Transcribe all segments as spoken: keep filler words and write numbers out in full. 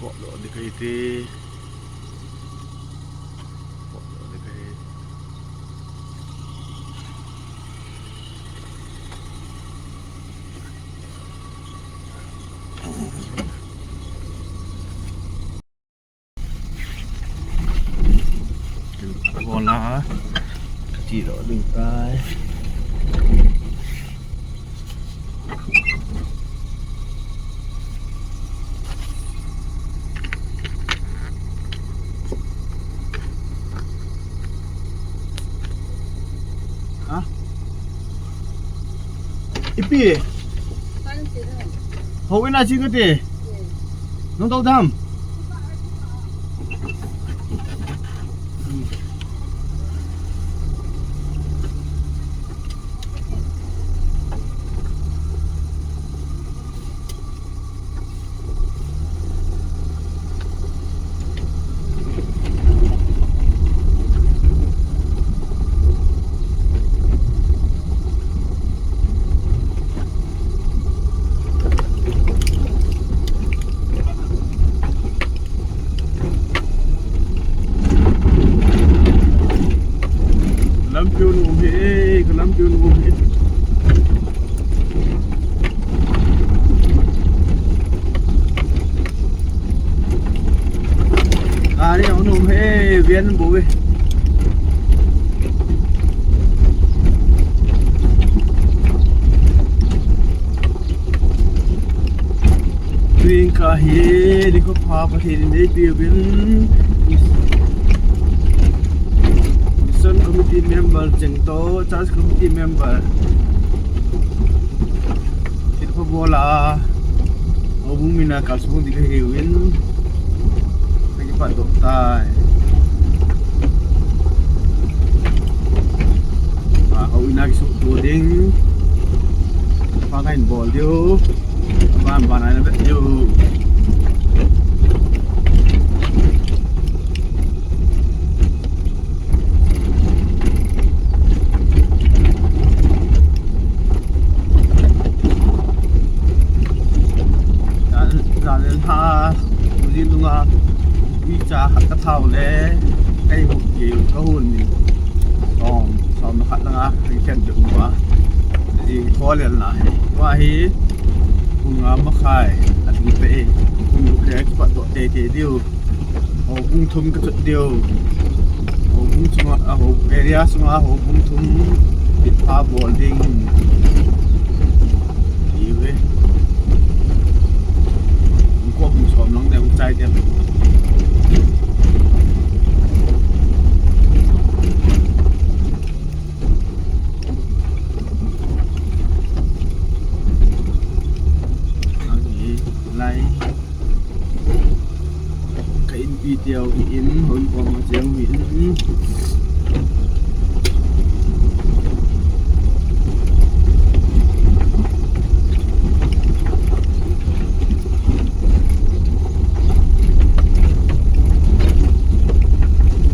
Phoh doh ding kahi te. Phoh doh ding kahi. Hola, kati doh ding tai. Ha? Ipi? Houin a che kati. Nung tou dam. Lampiu nom hi, ka lampiu nom hi. Gari hung um e, van bou e. Tuin kahi, nikho pha Pathen in eipeh uvin. Mission Committee member cheng toh, Church Committee member. Thilpha bol a, houbung min a kalsong ding kahiuvin, kakipatdoh tai. A, houin a kisuhto ding. Pha kahin bol diu. Ban ban a na vet diu. Jan, jan le lha, ujin lunga, mi cha khat ka thau le, kai hu ke ka hun ni. Som, som khat langa, kai khen de uva. Ji tho le na hi. Wa hi, kum nga makhai, a ding pe, kum le, pat to te te diu. Houbung thum ka chot diu. Houbung chunga, a hou, area chunga houbung thum thilpha bol ding. Ive. Ko bung som lang de, hung chai de. Ang hi, lai. Ka inpi teu hi in, hon pom ma cheu hi in.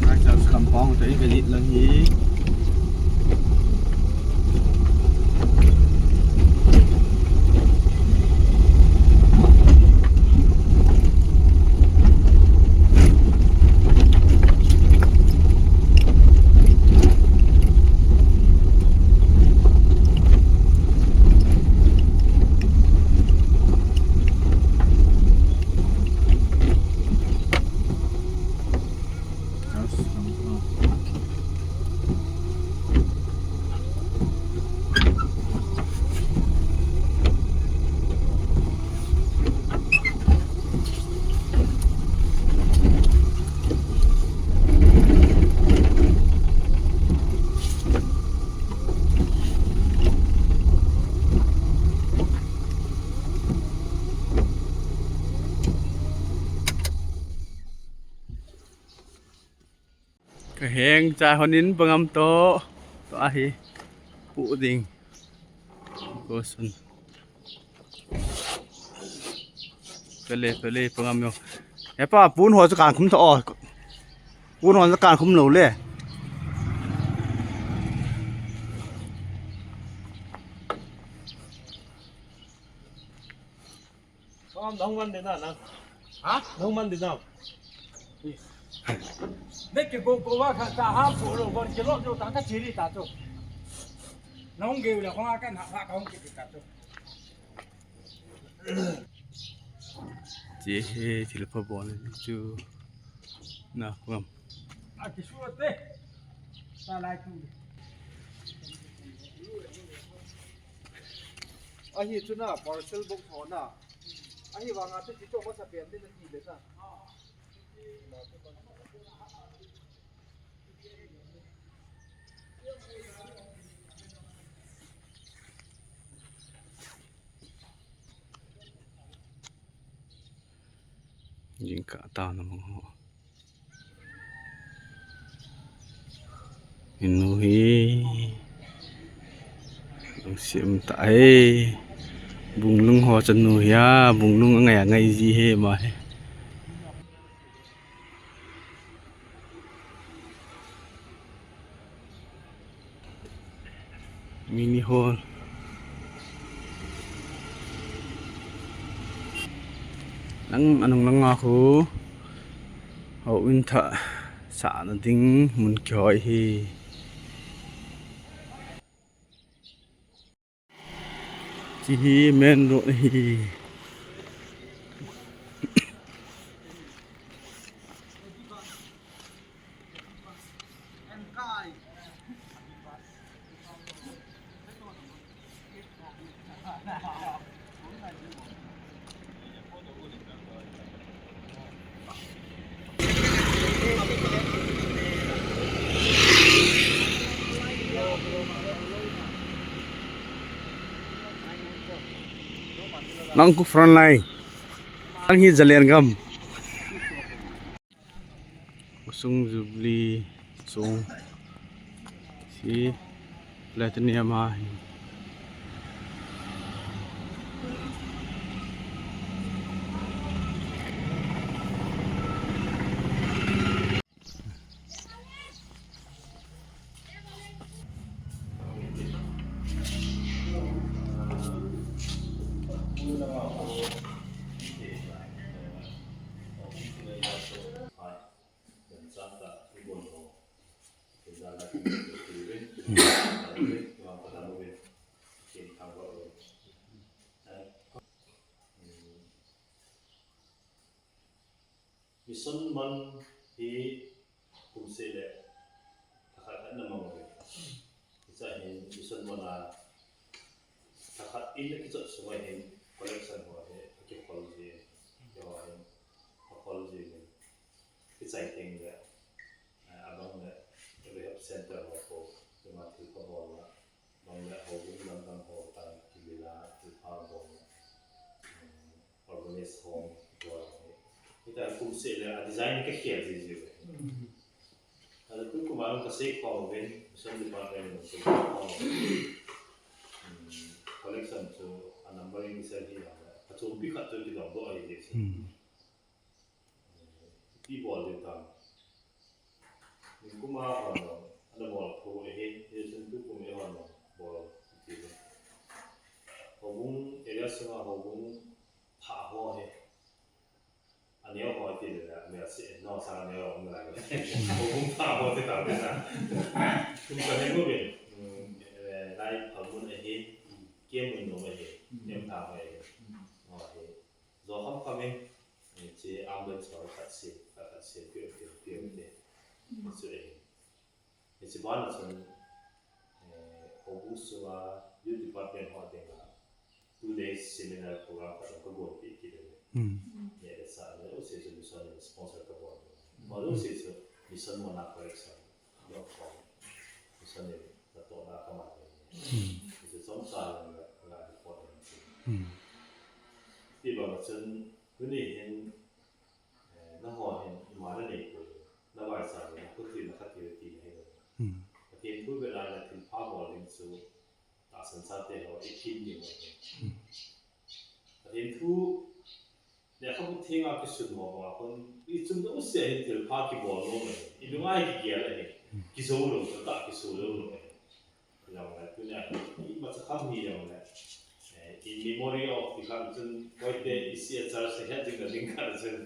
Ai, sa kampong teu ka lit lang hi. Ka heng cha honin bangam to, to ahi, pu ding. Ko sun. Pele, pele, bangam yo. He pa, pun ho cha kan khum to o. Pun ho cha kan khum lo le. Bangam dong wan de na na. Ha? Nang man din na. Dek ke go go wa ka ta ha po lo gon ke lo jo ta ka chiri ta cho. Nang ge la ko ka na ha ka hong ke ta cho. Che he thil pha bol chu na pam. A ki su te. Ta lai tu. Ahi chu na parcel box ho na. Ahi vanga chu kicho masa pen din na ti le na. Jingkah tao na mong ho. Inu hi. Lungsim ta e. Bunglung ho chanu hi a. Bunglung angai angai ji he ma he. Mini hall. Lang anung langa khu houin thah sahna ding mun kihoi hi. Chi hi main road hi. Nang khu front line. Nang hi Zalengam. Usung Jubilee sung si Platinum a hi. Mission man hi kum seh le thakhat khat na mang uve. Hiche hin mission man a thakhat in a kichot sunga hin collection ho hi akikhol ji, keiho hin akhol ji hin kichai teng le, eh, abang le rehab center ho ko, tima thil pha bol la. Bang le houbung dang dang ho tah kivil a thil pha bol, um, organize home bol. Hitia kum seh le a design ka khel ji ji uve. Ahi tukum a ka sei khom uvin, mission department in sei khom uvin. Um, collection chu a numbering kisei hi a, a chompi khat chu kidong doh ahi ji chu. Ipi bol diu tam. Nikum a hon ana bol tho ahi, hichun tukum a hon bol ti le. Houbung area sunga houbung thah ho hi. Aneo ho ti le, aneo se, no sa aneo ho ngai. Houbung thah ho ti tam na. Kum ka he mo be. Mm, eh, lai Phalmun ahi, Kemmun nom ahi, Nem thah ho ahi. Ho ahi. Zo kham kham in, eh, hiche ambulance ho khat se, khat se, pio, pio, pio, pio. Hiche ahi. Hiche ban a chun, eh, houbung sunga youth department ho dinga two days seminar program khat ka gonpeh kit uve. Hmm. Neh le chah le, jouse chu mission in sponsor ka bol. Ho jouse chu mission man a collection. Mission in natohna ka man uve. Hmm. Hiche chomcha in la, la report in. Hmm. Ti bang a chun, tuni hin, eh, nangho hin ima nanei poi, navaicha le nakhuti nakhat ti ti nahi lou. Hmm. Pathen thu bel a nathil pha bol ding chu tahsan chate ho ikin ding ahi. Hmm. Pathen thu lekhabu thenga kisun ho banga khun ichung jouse hin thil pha kibol nom ahi. Ilunga hi kigel ahi. Hmm. Kijo lou, tah kiso lou lou ahi. Jongle, tunia hi, imacha kham hi jongle, eh, In memory of ti khat chun, Hoite isi a church he jing na ding khat chun.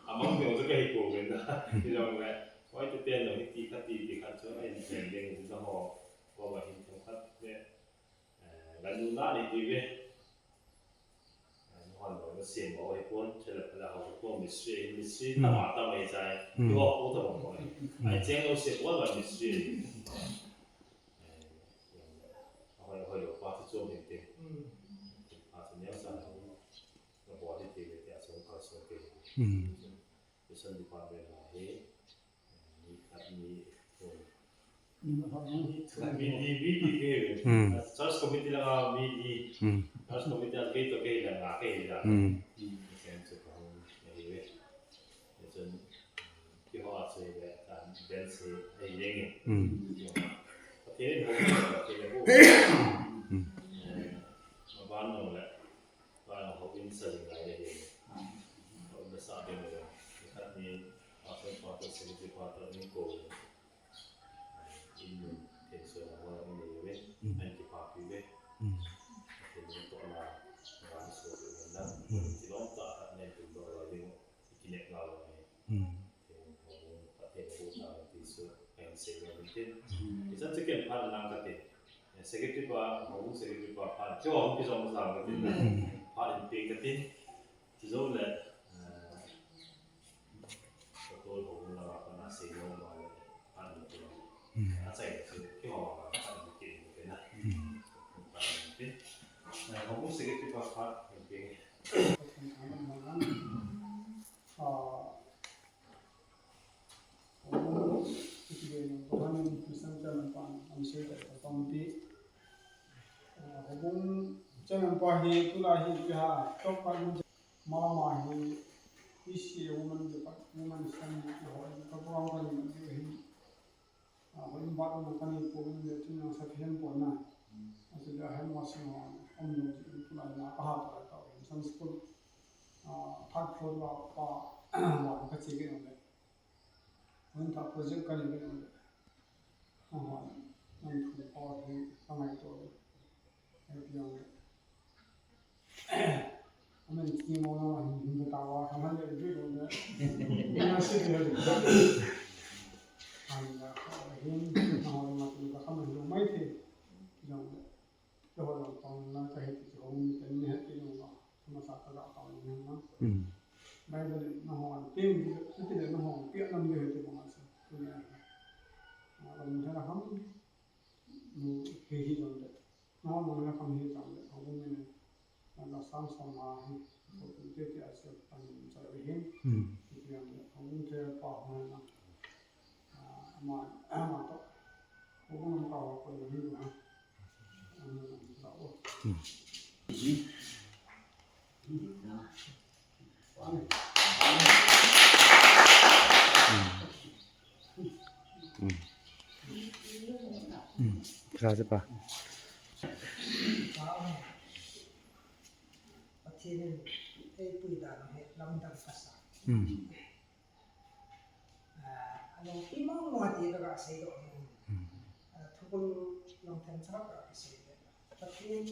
Amang ding chu kahi pouvin na. Ti jong le, Hoite ten jong hiti khat ti ti khat chu, a in ten ding na ho, ko ba hin thum khat le, eh, ganu na ni ti ve. Eh, hon lo na sim o hi pon, chele pala ho pon mystery, mystery tama tama hi chai. Ti ho ko tama ko. Ai cheng lo sim o ba mystery. Ahoi, ahoi, pa chu chom hin te. Pa chu neo sa na. Na bol hi te le te a chom ka chom te. Mission department la hi. Ni khat ni. Ni ma ha ni. Mi ni, mi ni ke. Church committee la mi ni. Church committee a ke to ke la nga ke la. Sen chu ka hung ni ve. Chun, keiho a chu le, kan ben chu, ei, yeng e. Pathen in hou, Pathen in hou. Eh, maban nung le, ba nung hou in sa jing lai le, hou in sa ding le, khat ni, pastor, pastor, secretary, pastor, ni ko le. In nun, thei so na, hou in le ve, an kipapi ve. Pathen in to la, ba ni so ve na, ti long ta, khat nen tu do la ding. Ikinep ngal lo ni. Pathen in hou ta ti chu, ahin sei lo ni tin. Ichan chu ken phat nang kati. Secretary pa, hou secretary pa phat. Keiho hung kijong sa kati. Phat in pe kati. Chujou le, eh, ka tol hou la pa na sei lo ma le. Phat in pe. Achai chu keiho ma phat in pe kati na. Phat in pe. Eh, hou secretary pa phat in pe. Ah, Houbung, Houbung chairman pa hi tulai hi ipi ham, top five min mama hi, E C A woman, woman stand hi, ho, ka program ka ni hi, Ah, hoi in bat nang kani ko in le tun nang sa phian pon na. Ati le hem wa sing ho, om lo ji in tulai na ka ha ta ta in Sunday school. Ah, third floor wa pa, wa ka che ke nang le. Hoi in ta project kani ke nang le. Ah, nang thu pa hi ka ngai to le. Ai piang le. Amen, ki mo na hin, hin ta wa, ka man le bi lo le. Ina si le. An da ka hin, na ho ma tu ka ka man lo mai the. Jong le. Ka ho lo pang na ka he ti ho mi ten ni he ti lo ma. Ma sa ka ga pang ni na. Bible na ho an ping ti le na ho pi nam le he ti ma sa. Tu ne. Ma ka mun na ham. Mu he hi jong le. Nangho mangna kham hi chang le, houbung in, nangho sam sam a hi, houbung te te a se pan in chai ve hin. Hmm. Ti ang le, houbung te pa hoi na. Ah, ama, ama to. Houbung pa ho ko ni ha. Ama to. Hmm. Sa se pa. Pathen in eipui dan hi lamdang kasa. Hmm. Ah, alung imacha ti ka sei doh. Hmm. Ah, thukhun long themcha ka sei doh. Pathen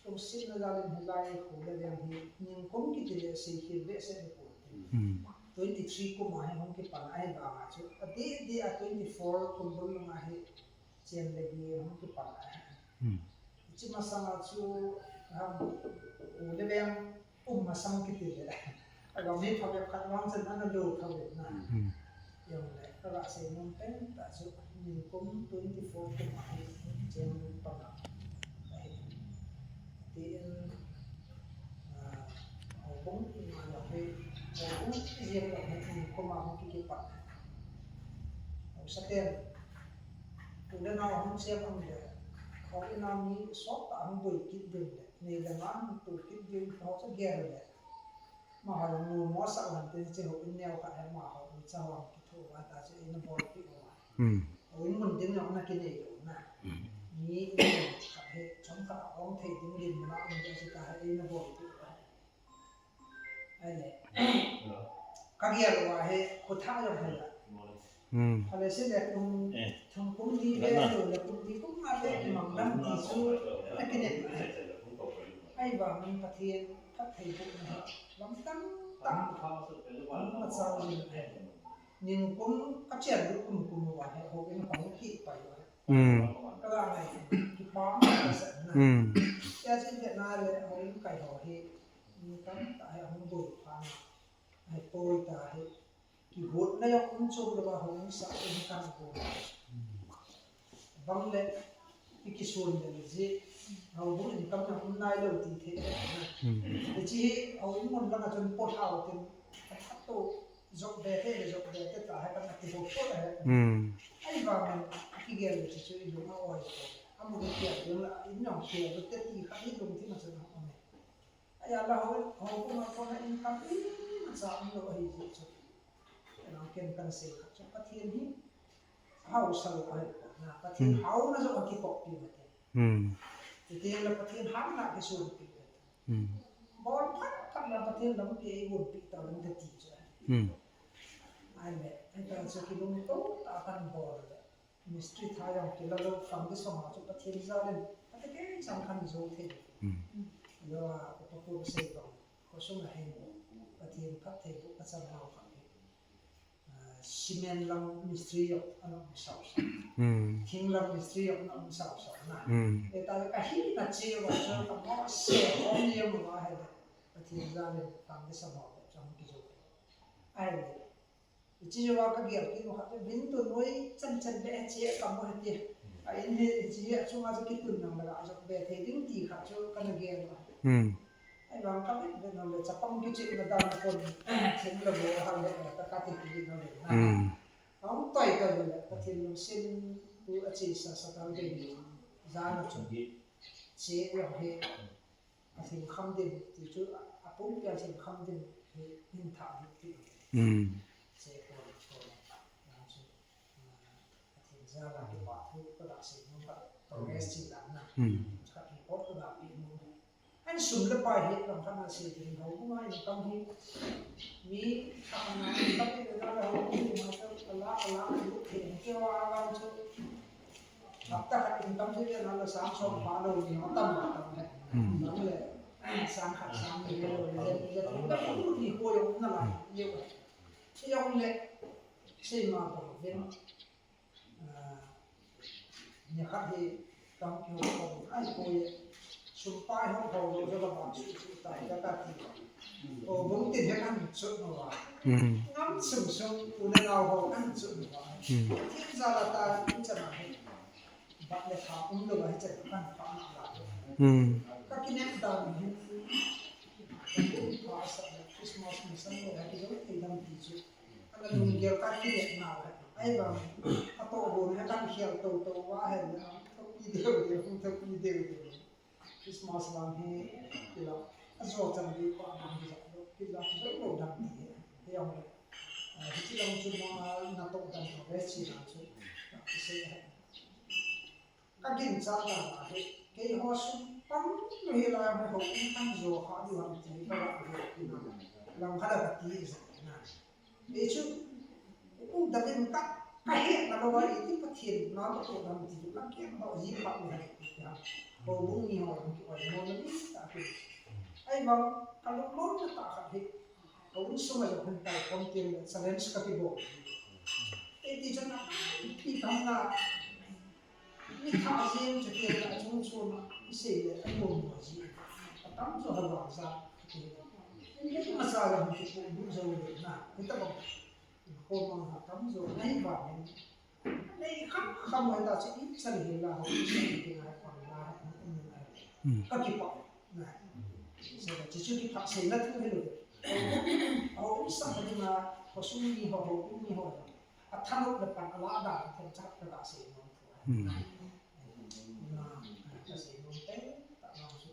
lungsetna jal in hilai kho le veng hi ningkum kiti le seikhel behseh hi pon. Hmm. Twenty three kum a hi hung kipan ahi vang a chu. Adeh deh a twenty four kum bul nung a hi chen le hi hung kipan ahi. Hmm. Hiche masang a chu ham kho le veng um masang kiti le. Agam hi phabep khat vang chan ana lo phabep na. Hmm. Jong le, ka ga sei nom pen tah chu, ningkum twenty four kum a hi, cheng pan a, ahi. Tin, ah, houbung, ima jong hi, houbung, ijep jong hi, ningkum a hung ki, kipan. Hausa ten, u le nao hung chep ang le, hou in a mi sot tah hung boi kit ding le, nei le ngan hung tu kit ding, hou chu gel le. Amaho jong nomo sah u hinte, hiche houin neo khat hi amaho uicha ho kitho uva ta chu eina bolpeh uva. Hmm. Houin mun ding jong ana kinei lou na. Hmm. Mi in khat hi chomkhat a ong thei ding dinmun a um ding chu ta hi eina bolpeh uva. Ahile. Ka gel uva hi khut thah jong hi la. Hmm. Ahile sile kum, eh, thum kum li ve, ahile kum li kum nga ve, kimang lam ti chu ana kinep uva. Ahivangin Pathen phattheibohna hi lam tamtah hung machal jin ahi. Nikum kachen lut kum kum uva hi houin kahung kit pai uva hi. Hmm. Kaga ngai kipah masa na. Hmm. Hiche vetna le houin kai ho hi mi tamtah hi ahung boi pha na. Ahipoi tahi. Kigotna jong um chom louva houin sah in kan go. Bang le, i kisun le ji. Houbung income na um nailou ti thei. Hmm. Hiche hi houin mun langa chun po thao tin. Athat to jop be thei le jop be thei tahi kan ati ho po le. Hmm. Ahivangin kigel le chu i lung a oi. Amu le kia ding la, in jong kia le te ti kha i lung ti ma chun a um e. Ahia la ho, houbung a kona income imacha umlou ahi jeh chun. Ken kan sei khat chu Pathen hi hausa lou ahi na, Pathen Hmm. hauna jong akikoppi mate. Hmm. Chuteng le Pathen hatna kisunpi mate. Hmm. Bol phat phat la Pathen lampi eigonpi tauhen kati chu. Hmm. Ahile, ahita chu kilungto tah a kan bol le. Mistri tha jong kila lou, foundation ho chu Pathen jal in, Pathen kei chang kan jou thei. Hmm. Lo a, upa pu sei bang, khosung a hin, Pathen phattheiboh kachan nau khat hi. Ah, cement lang mistri jong ana um sau sau. Hmm. Thing lang mistri jong ana um sau sau na. Hmm. Hita le kahina cheh uva chu kamo se, khom ni uva ahile. Pathen jal in, foundation ho chu ana kijou thei. Ahile. Hiche jouva kagel kit u khat chu, vin tun noi chan chan le che kamu hiti. A in hi, hiche hi achunga chu kitun nang le ga jop be thei ding ti khat chu kana gel u. Hmm. Ahivang kavet vet nang le chapang kichehna dan kon, thing le bo hal le na ta kati kit nang le na. Hmm. Ahung toi toi le, Pathen lungset tu achesa sa tal be ni. Jana chu. Che u hi. Pathen kham din, ti chu a, apumpi a Pathen kham din hi, hin tha lut ti. Hmm. Che ko, ko, nang chu, ah, Pathen jal a kipa thu, kaga sei nom khat, progress chi dan na. Hmm. Khat report kaga pe nom. An sum le pai hi, lam khat na sei din, houbung a income hi, mi khat na income hi, le houbung hi, ma chu, ala, ala, lu, the, ke wa, ala chu, Hapta khat income chu vena le sang som pha lou ni, atam atam le. Hmm. Tam le, sang khat sang ni le, le, le, le, le, ni ko jong na la, ye ko. Sei jong le, sei ma ko ven. Ah, ni khat hi, kam ki ho ko, ai ko ye. Sum pai ho ko lo, jo la ba, su, su, tai, ka, ka, ti. O, bung tin he kan chut no va. Hmm. Ngam sum sum, u le nao ho kan chut no va. Hmm. Pathen jal a ta, u chana he. Bat le tha um lou va, he chana kan pha na la. Hmm. Ka kinem dan he. Ka kum pha sa le, Christmas mission le, he jo te dam ti chu. Ana lung gel ka kinem na le. Ai ba, a to bo ne kan khel to to va he le, to pi deu deu, to pi deu deu. Christmas lam hi kila, ajo chan ding pa lam hi ja lo, kila, jo lo dam ti hi, hi jong le. Ah, hiche lam chu ma, na to dam to ve chi lam chu, na ki sei he. Ka ginchat dan a hi, keiho sum pang lo hi la ho, kan jo kha diu ham ti ka la hi, lam khat a ka ti hi na. Hichu, u David ka, ka hetna louva, iti Pathen natoh dan ti chu, ka kiang ho ji phat le, ti ha. Houbung ni ho, ki oimo na ni ta ki. Ahivang, ka lungmonna tah khat hi, ka insung a jong hin tai khom teng le, challenge ka kibol. Iti chun, ipi ham na, Mi thah jeng chu tia chung chun a, i sei le, a nuam mo ji. A tam chu ha vang sa. Ni ma sa la hung kipu bu jo le na. Ni ta bang. Ko mang ha tam jo. Nei ba ni. Nei kham kham ha ta chu i chal hi la ho. I chal hi la ho. Ka kipa. Na. Sa ka chu chu kipa sei na thu hi lo. Au sa ka ni ma. Ko sung ni ho ho. Ni ho. A thanop le pan a la da, a themcha ka ga sei nom thu. Hmm. Na, ka sei nom te, ta nom chu.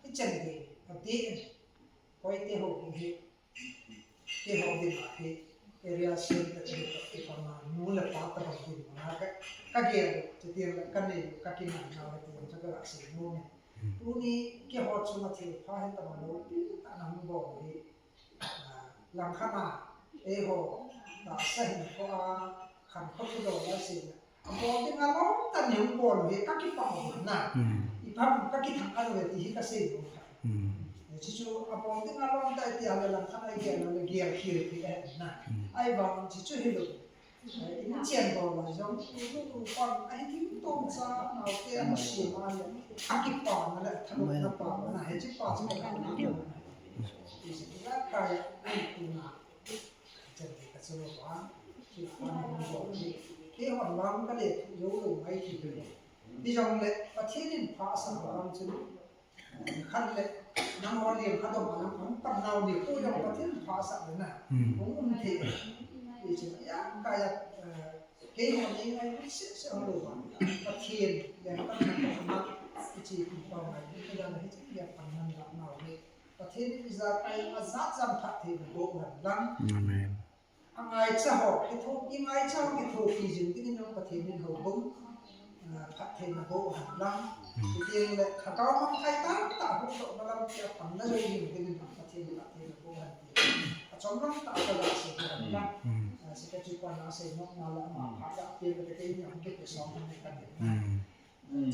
Hichan te, a te, koi te ho ki he, te ho din a he, area sen te te te pa ma, nu le pa ta ba din ma, ka, ka ge, te te le, ka nei, ka ki na, na le te, cha ka ga sei nom e. Hmm. Tuni, keiho chunga thil pha he ta ma lo, pi ta na hung bol he. Ah, langkhat a, eiho, tahsa hinkho a, khankho thudol a sei le. Abol ding a lom tah in hung bol u hi ka kipah u na. Hmm. I Pam ka kithak ka ve ti hi ka sei lo kha. Hmm. Chuchu abol ding a lom tai ti a le lang khat a gel a le gel khel ti e na. Hmm. Ahivang chuchu hilou. Eh, in chen bol la jong tu tu tu pam a hi kim tom cha nau te a si ma le. A kipa na le thanom na pa na he chi pa chu ka na. Ti si ka ka ya ai tu na. Chen ti ka chu lo pa. Ki pa na bol ti. Keihon vang ka le thu jou lou ngai ti tu. Ti jong le Pathen in pha sa vang chu. Khat le, nangho lem khat dong, nang, nang tam nau ni, ko jong Pathen pha sa le na. Hmm. Hung um thei. Ti chu, ya, ka ya, eh, keihon ni ngai, se, se, hung lo ba. Pathen, ya, ka na, ka na, ti chi, ku pa ngai, ku da na, ti ya, pa na, na, na, ni. Pathen ni ja kai, a ja jam pha thei, ko han lang. Amen. A ngaicha ho, kitho, i ngaicha ho, kithopi jing dingin jong Pathen in houbung, ah, phattheina boh hen lang. Hmm. Chuteng le, lhagao mangthai tamtah hung dohna lam tia pang na lou jing dingin jong Pathen in phattheina boh hen ti. Achom lam tah a ka ga sei hen lang. Hmm. Ah, Secretary pa na sei nom na le ama phat a tia le kei ni hung kipe som hen ka ti. Hmm. Hmm.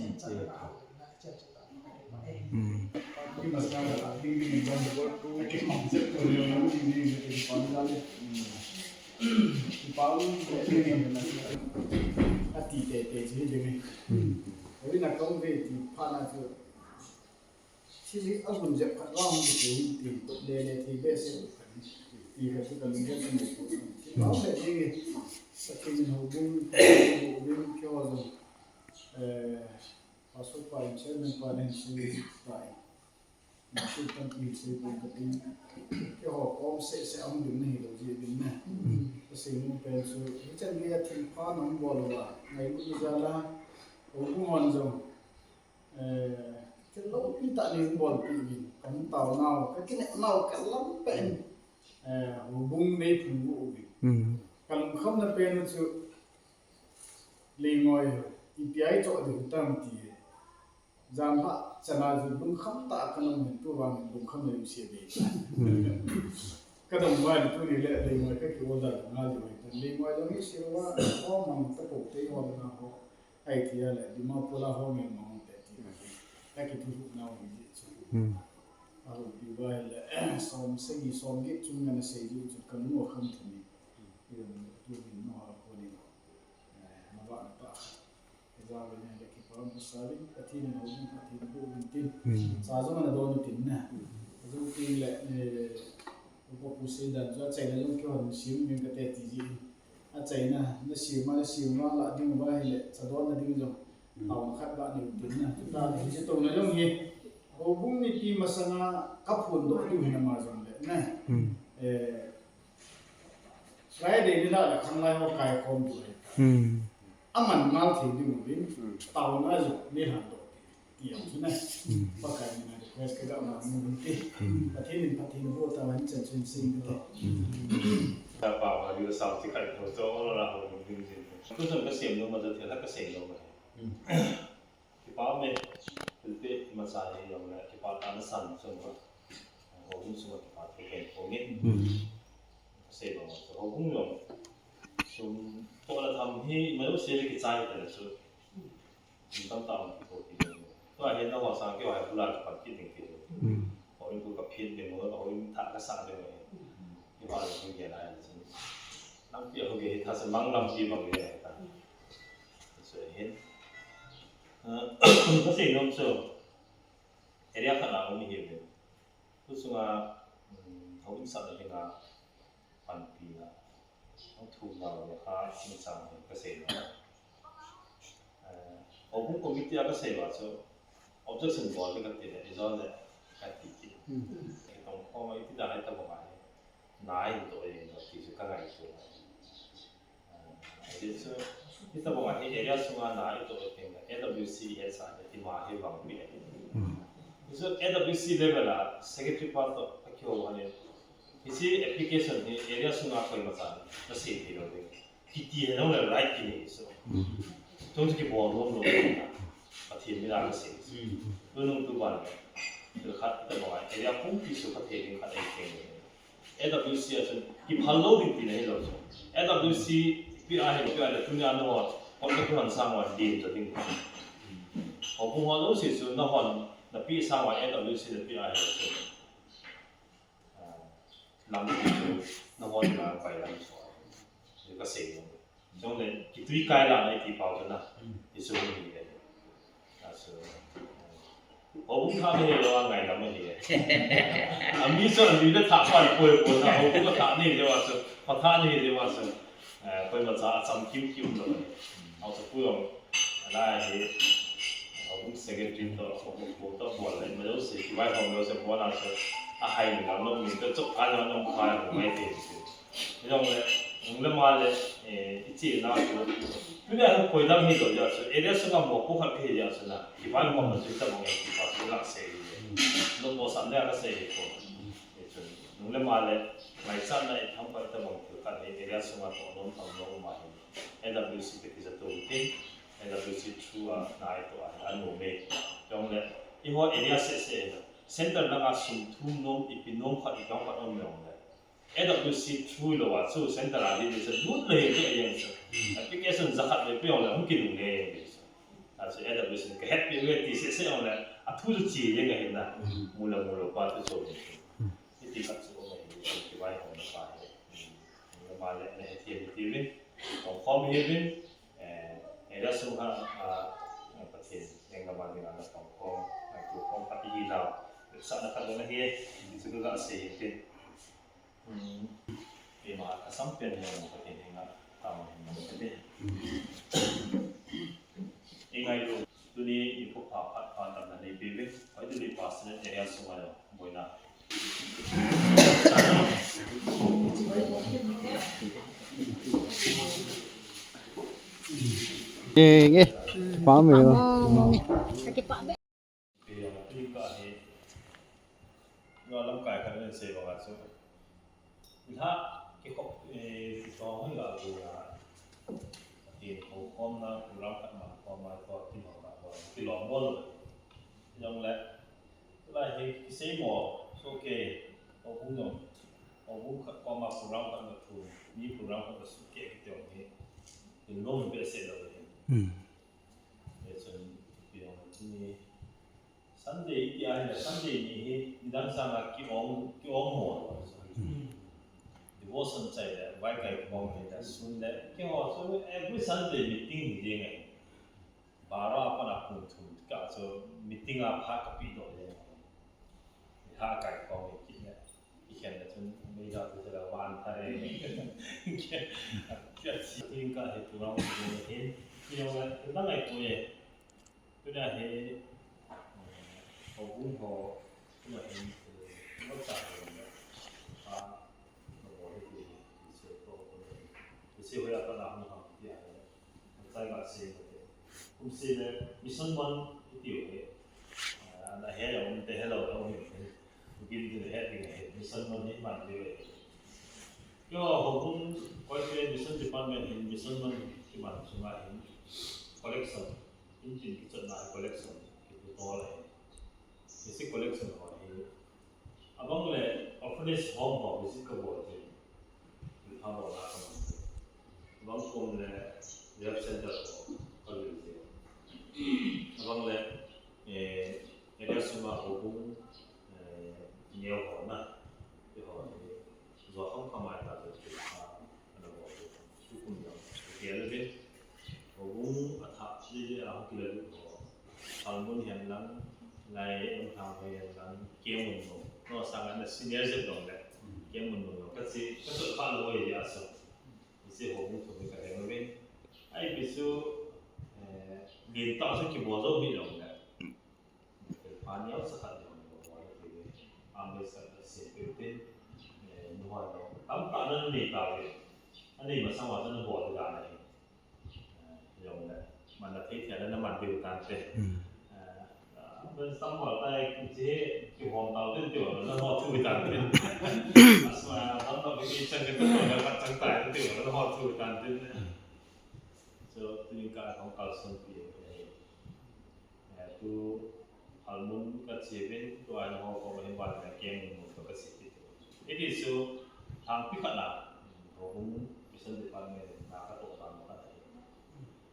Ati teitei chu hi ding e. Ui na kong ve ti phat na chu. Thil hi a hun jep khat vang ti chu hi ti to le le ti be se. Ti kha chu ka lung jep ni. Ti vang le ding e. Sa ti min ho bung, ho bung kyo zo. Eh, Pastor pa in, chairman pa in, si pa in. Thil tampi sei bou ka tin. Keiho kom seh seh a hung ding na hilou jeh ding na. Ka sei nom pen chu, hichan gei a thil pha na hung bol uva, ngailutna jal a, houbung hon jong, eh, thil loupi tah nei hung bolpeh uvin, ka hung taonau, ka kinepnau, ka lam pen, eh, houbung nei phung u uvin. Ka lungkhamna pen u chu, Leingoi, ipi a i choh ding u tam ti. Jan pha, chana ju lungkham tah a ka nung hin tu vang lungkham nei u se be. Hmm. Ka dong vai tu ni le Leingoi ka ki order nga ju vai. Leingoi jong hi se va, ho mang ta ko te ho na ho. Ai ti a le, Dimapur a ho ngen mang te ti. Ka ki thu na ho ji chu. Hmm. A ho pi vai le, som sagi som get chung na sei ju chu ka lung o kham thu ni. Iram tu hin no ha ko ni. Eh, mavahna tah. Ijat le le kipah um kasa uvin, Pathen in houbung Pathen in boh uvin tin. Hmm. Sa jong ana don u tin na. Jong tin le, eh, upa pu seidan chu achaina jong kihon sim uvin kate ti ji. Achaina, na sim a, na sim a, la ding uva hile, sa donna ding jong. Hmm. Taona khat ba nei u tin na. Chuta le, hiche touna jong hi. Houbung mipi masanga ka phondoh diu hin ama jong le, na. Hmm. Eh, Friday ni lah le khanglai ho kaikhom diu ahi. Hmm. Aman ngal thei ding uvin, hmm, taona jong nei lhandoh ti, ti jong chu na. Hmm. Pakai mina request ka ga mang u ti. Hmm. Pathen in Pathen boh tahen chan chun sing ka te. Hmm. Ka pa ma diu sao ti kai tho to la ho ding jin. Ku jong ka sem nom a, thil ka sem nom a. Hmm. Kipa um e, thilpeh imacha hi jong le, kipa tah na san chun, houbung sunga kipa thu pen khom in. Hmm. Ka sei bang chu, houbung jong, sum toh le tham hi, ima jouse le kichai ta le chu. Sum tamtah um kit ti jong. Tua hi na ho sang keu hi bula kipan kit ding ti. Hmm. Houin khu ka phit ding, houin thah ka sah ding. Kipa le hung gel a le chu. Lampi a hung gel hi tha se mang lampi bang le ta. Chu hin. Ah, ka sei nom chu, area khat a um ihiuvin. Tu chunga, um, houin sahna dinga panpina, hung thumna le kha chungchang hi ka sei nom. Eh, houbung committee a ka sei uva chu, objection bol ding ka ti le, ijat le ka ti kit. Hmm. Kitong khom a iti dan a tabang a hi. Na i toh e, ti chu ka ngaito. Ah, ajeh chu, hitobang a hi area sunga na i toh e teng le, A W C hetsah le, ima hi vang pi e. Hmm. Hichu A W C level a, secretary pa toh, a kihou hon in. Hiche application hi area sunga koima chan, na sei thei lou ding. Kiti he jong le right kinei chu. Hmm. Chung chu kibol nom lou ding na. Pathen mina ka sei. Hmm. Tunung tuban le. Thil khat, hitobang a area pumpi chu ka thei ding khat ahi teng le. A W C a chun kiphal lou ding tina hilou chu. A W C pi a hin pi a le tunia nangho, hotna kihon sang uva dim ta ding. Houbung ho jouse chu nahon napeh sang uva A W C napeh ahi chu. Ah, lam chu nahon na pai lam chu. Chu kasei nom. Chule kitui kai la na iti pau chu na. Ti chu hung hi le. Achu. Houbung thah nahi lou a ngailam ahi e. Ami chu ami le thah pan poi poi na houbung thah nahi lou a chu. Pha thah nahi lou a chu. Eh, koima cha acham kiu kiu lou. Au chu pu jong. Ala hi. Houbung secretary to, houbung to bol le, ma jouse, kivaihom jouse bol a chu. Ahai ni lam lou, min to chok ka jong nom ka mai te. Hijongle, nung le ma le, eh, ichi na chu. Tuni a koi dang hi lou jeh a chu, area sunga mopo khat kahi jeh a chu na, kivaihom na chu tabang e, kipa chu la sei hi. Nopmo san le la sei hi ko. Hi chu, nung le ma le, ngaichatna itham pa tabang thil khat hi, area sunga toh nom tham nom ma hi. A W C te kija to tin, A W C through a, na ito a, a nom e. Hijongle, eiho area seh seh na, center langa sum thum nom, ipi nom khat, ipi nom khat nom hijongle. A W C through lou a chu center a di di chu lut le hi di a jeng chu. Application jakhat le pe jong le hung kinung le jeng di chu. A chu A W C ka het pi ve ti seh seh jong le a thu chu chi jeng ahi na. Mu le mu lou pa tu chu. Hiti khat chu um ahi chu kivaihom na pa hi. Mu le ma le na het hi ti ve. Hong khom hi ve. Eh, area sung ha, ah, Pathen, neng gam a dinga na khom khom, na tu khom khat hi lau. Sa na khat le na hi, ti chu ka sei hi tin. Hmm. Keima a sampen hi mo ka tin hi nga, tama hi mo ka tin. I ngai lo, tuni i phu pha phat pha tam na nei pe ve, hoi tu ni pastor area sunga lo, boina. Nge, nge. Pa me lo. Pam mo nge. Ka kipah be. Pia, pia ka he. Nga lamkai khat nen sei banga chu. Ilha, kikhop, eh, kitong hi la bu ya. Tin ho khom na, program khat ma khom ma, to tin ho na, kilom bol. Jong le. Lai hi, kisei mo, so ke, houbung jong. Houbung khat khom ma, program khat ma thu. Ni program khat ma su ke, kitong hi. Kilom be se lo. Hmm. Hichun, ipi jong tuni Sunday iti ahile, Sunday ni hi, nidang sanga ki-ong, ki-ong mo. Devotion chai le, vaikai kibang le, sun le, keiho chu every Sunday meeting hi ding ahi. Bara a pat a pung thum ka chu meeting a pha kapi doh le. Ni ha kai kong hi kit le. Ikhen le chun meida tu jala van thare. Kia, kia si ting ka he tu rau ni hin. Kio le, tu na ngai ko ye. Tu na he, ko bung ho, tu na he, ko cha he. Ha, ko bo he tu, tu se ko, tu se ho ya pa na hung ha, ya. Chai ba se ko te. Kum se le mission man iti ho he. Ah, na he ya um te hello lo he. Kin te he ding he. Mission man ni man te he. Yo, ho kum koi te mission department hin mission man ki man sunga hin. Collection. In tin ki chat na collection. Ki tu to le. Basic collection ho hi. Abang le orphanage home ho visit ka bol te. Ki pha bol na ka man. Abang kum le rehab center ho ka bol te. Abang le, eh, area sunga ho bung, eh, neo ho na. Ki ho ni. Zo kham kham ai ta te ki pha. Ana bol te. Tukum jong, kial le, houbung athah lele a hung kila lut ho. Halmun hihen lang, lai um thang hihen lang, Kemmun no. No sanga na senior jep jong le, Kemmun no, no. Kachi, kachot kha lou hi a sa. Hiche houbung thu hi ka he lou ve. Ai pi chu, eh, lin tah chu kibol jou hi jong le. Pani au sa khat jong le, bol le, arm wrestle ka se pe te, eh, nu hoi lo. Tam tah na nei ta ve. Anei masang uva chu na bol dan ahi. Eh, jong le, man na thei thei na man diu tan te. Hmm. Eh, ah, ben sam bol tai ki che, kihom tau te tiu na ho tu tan te. Asma, tam tah ki chang ke tu na ka chang tai tiu na ho tu tan te. Hmm. So, tu ka kong kal son pi. Eh, tu Halmun ka che uvin, tua na ho ko hin ban na Kemmun to ka che uvin. Iti chu, thang pi khat na, houbung mission department na ka to ban ka ta.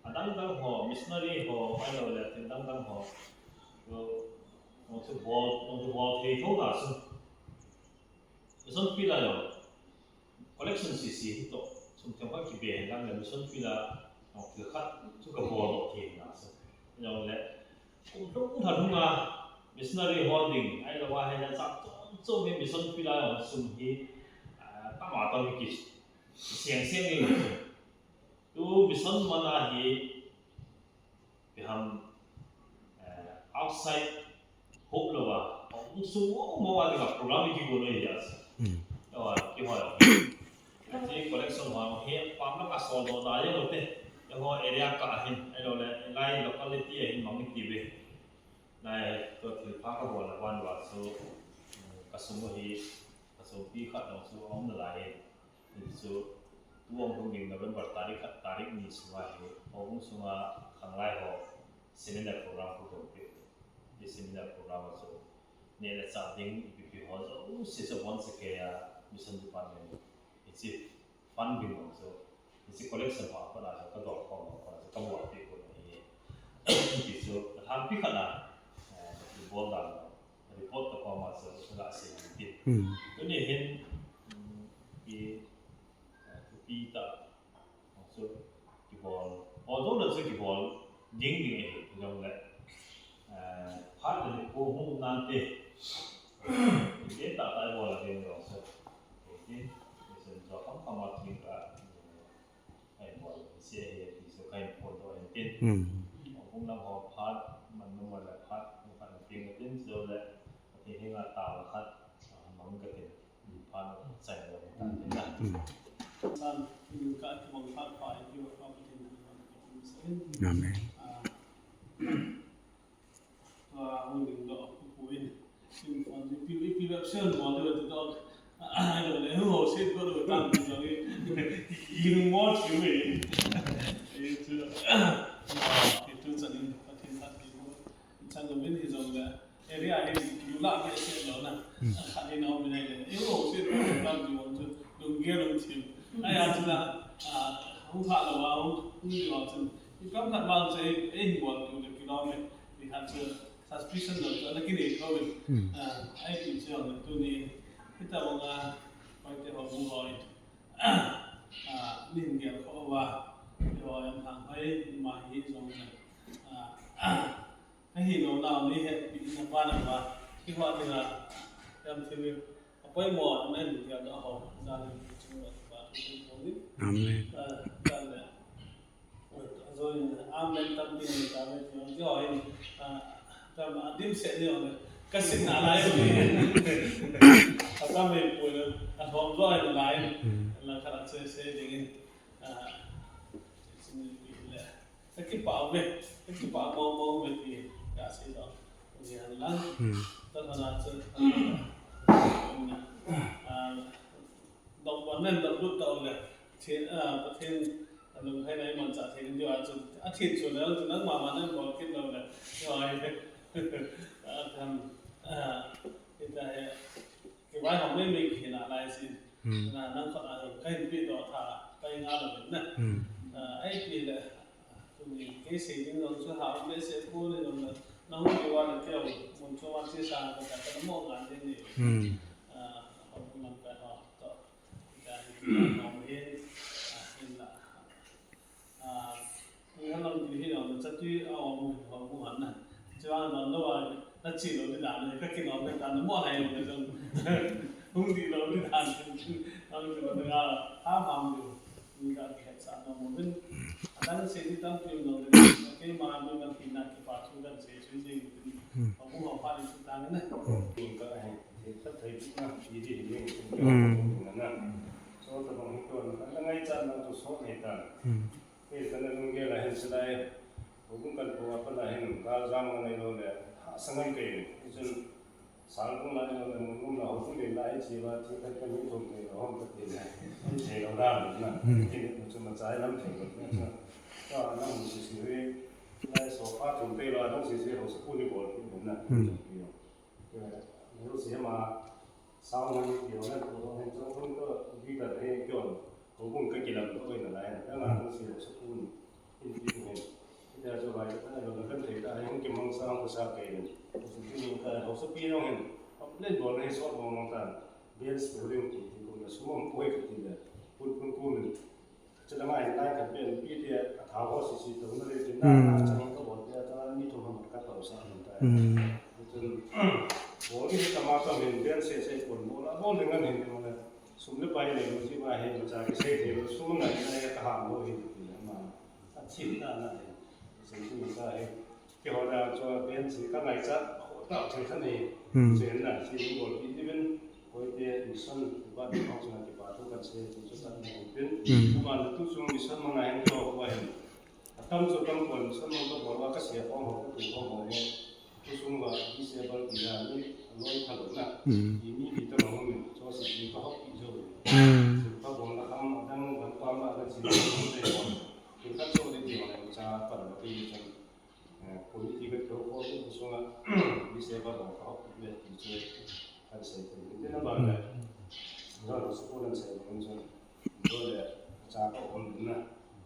An Dangdang ho, missionary ho, ahilouleh thil dangdang ho. Chu, chu bol, chu bol thei tho ta chu. Mission field a jong collection sese hi toh, sum themkhat kibe hen lang le mission field a, thil khat chu kabol doh thei na chu. Ahilouleh, kum lhung lhung a missionary ho ding, ahilou a hile chang chom chom hi mission field a jong sum hi, ah, tam a tam hi kiseng seng ding. Tu mission man a hi, ipi ham, eh, outside hope lou a, hung sung mo mo a dinga program i kigon u hi a. Hmm. Aw, kihoi. Hiche collection ho hi, pam la ka sol doh da jeng u te. Eiho area kah a hin, ahilouleh, lai locality a hin mang i ti ve. Lai, tua thil pha kabol a ban uva chu, um, ka sum u hi, ka sumpi khat jong chu aum nalai e. Hichu, tu hung lhung ding November tarik khat, tarik ni sunga hi, houbung sunga khanglai ho seminar program kagon peh. Hiche seminar program a chu, neh le chah ding, ipi ipi ho jouse chu aboncha keiya mission department in hiche fund ding ho chu, hiche collection ho a pat a chu kadol khom ho a pat a chu kabol peh got u ahi. Hichu, alhangpi khat a, eh, ibol dan report toh koma chu, chu la sei ding. Hmm. Tuni hin, um, i, eh, thupi tah, chu kibol, bol jouna chu kibol ding ding ahi, jongle, eh, phat le nikho hung nante, ding tah tah ibol a ding jong chu, ding, ding jo kham kham a ding ka, Ai, bol, se he, ti su kai phone to en tin. Hmm. Hung lam ho phat, man no ma la phat, no phat na tin tin, so le, ti he nga ta la khat, ah, mang ka tin. Phat no chai lo ta tin na. Hmm. San, ni ka ti mang phat pa, ti wa pa tin. Amen. Ah, Tua hung ding doh pu in, in phone, ipi, ipi website bol ding ti doh. Ai lo le, hu ho sit bol ding tam ti jong i, i mo ti me. I tu, i tu chan in, Pathen khat ti mo. Chan lo min hi jong le, area hi, yu la ke se lo na. Khat ni no mi nai le, i ho sit bol ding tam ti mo chu, lung ge lung thim. Ai a chu na, a, hung kha lo wa, hung, hung di wa chun. I kam khat ma chu, ei, ei bol tu le kilometer. Ti khat chu suspicion lo chu ana kinei thou in. Hmm. Ah, ahi ti chu jong tuni hitabang a, Paite houbung hoi, ah, min gel kho uva, ti ho em hang hoi, ima hi jong, ah, ah, ahi lo nau ni hetpi na ba na ba, ti ho dinga, em thil, apoimo, amen, gel na ho, jal in, chung, ba, thu, thu, thu, ni. Amen. Ah, jal le. Amen tampi nei tave ti jong, ti ho hin, ah, tam, ah, dimset ni jong le, ka sitna lai ni. Atam hipoi le, alhom jo hin lai. Hmm. Lang khat a che se ding in, ah, sini pi le. Ka kipah uve, ka kipah mong mong uve ti, ka sei jong. Ni han lang. Hmm. Ta thana che, ah, ah, Dok bon nen dok lut tau le, Pathen, ah, Pathen, a lunglhaina imanchah thei ding diu a chu, a thin chu le, chu nangma ma nang bol kit lou le, chu ai le. Ah, tham, ah, kita he, kivaihom mei mei kihi nalai sin. Hmm. Na, nang khut a jong, ka hin pe doh tha, ka hin nga lou le na. Hmm. Ah, ahi ti le, tuni kei sei ding jong chu hao behseh pon, jong le, nahung kit uva le keu, mun chom a che sa, ka, ka, ka mo ngan ding ni. Hmm. Ah, hom man ka ho, to. Hmm. Hmm. Hmm. Kei kana lunggel a hin silai, houbung kalpou a pat a hin galjam ngai lou le, hahsa ngai kei. Hichun, sang bung la lou le, mun bung la, houbung le lai chi va, thi khat khat ni thum kei lou, hom kati le. Hom thei lou dan na. Hmm. Kei ni chu ma chai lam thei lou na. Ka na mun si si ve, lai so pa thum pe la, hom si si ho sa pu ni bol ki na. Hmm. Kei, ni si ma, sang ma ni ki ho na, ko ho hen chong thum to, bi ta he kyon. Houbung ka kilam to oi na lai na, ka nga hung si lo sa pu ni. In ti ko hen. Tia chu vai ta lo kan thei ta, hung kimang sang ko sa ke. Chu ni ka ho sa pi nong hin. Len bol nei so mong mong ta. Bells bowling ti ti ko na sum poi ka ti le. Pun pun ko min. Chu la ngai ngai ka pen pi ti a tha ho si si to na le ti na. Hmm. Chang ka bol ti a ta ni to ma ka to sa ta. Hmm. Chu bol ni ta ma ta min bells se se pun bol a bol ngan hin ko na. Sum le pai le mo si ma hin ma cha ke se te lo sum ngai ngai ka ha mo hin ti ma. A thim na na. Sum ka hin. Keiho na chu pen si ka ngaicha, ho ta thei kha ni. Hmm. Chen na, si ni bol pi ni ben, koi te mission, ba ni hok na kipa thu kan se, ti chu kan ni pen. Hmm. Kuma na tu chung mission ma na hen keiho ko hen. Atam chu tam kon, mission ma ka bol wa ka se ko ho, ka tu ko ho mo. Tu chung wa, di se bal pi na ni, loi kha lo na. Hmm. Di ni di ta ma mo ni, chu si di ka hok pi jo. Hmm. Si ka bol na kam, dang, dang pa ma, ka si ni ko te ko. Ki ka chu di di ma cha pa lo pi chan. Eh, committee ka kho kho te sunga, mi se ba ba ka hok le ti chu kan sei te. Te na ba le. Ga lo school an sei te chu. Do le cha ka om na.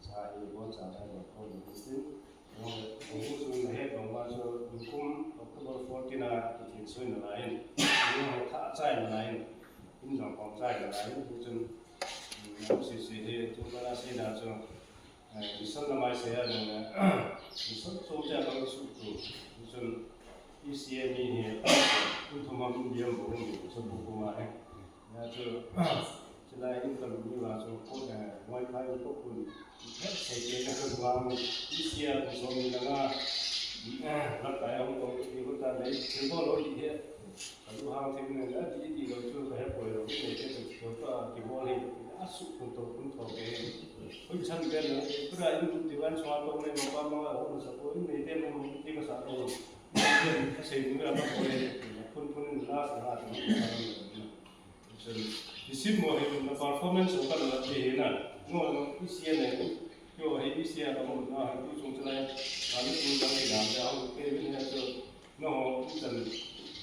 Cha i bo cha da lo ko ni tin. Mo le ko su na he ba ma chu kum October fourteen a ki tin soi na lai. Ni he tha chai na lai. In jong kong chai na lai. Ni chun. Ni si si he tu ka la si na chu. Eh, mission lamai sei a leng, eh, mission chom te a bang su tu, mission E C A mi hi, un thum ham in diam bo mi, so bu bu ma he. Ya chu, chulai in kam ni ma chu, ko, eh, Muay Thai ko kun, he sei ke na ko wa mu, E C A ko so mi na nga, eh, la kai hong ko ti ko ta nei, thil bol lo hi he. Ka lu hang thim ne, a ti ti lo chu ka he poi lo, nei te tu chu ka ki mo le, a su kun to kun to ke. Oi chan ke na, pra in tu ti wan chwa to ne, ma pa ma ho sa ko, in nei te mo ti ka sa to. Ka sei ni ka pa ko le, kun kun in la sa la tu. Chun, isim mo he na performance ka la ti he na. No, no, isi ne. Yo he isi a mo na, tu chung chulai. Ka ni tu ka ni na, ya ho ke ni na chu. No, chan,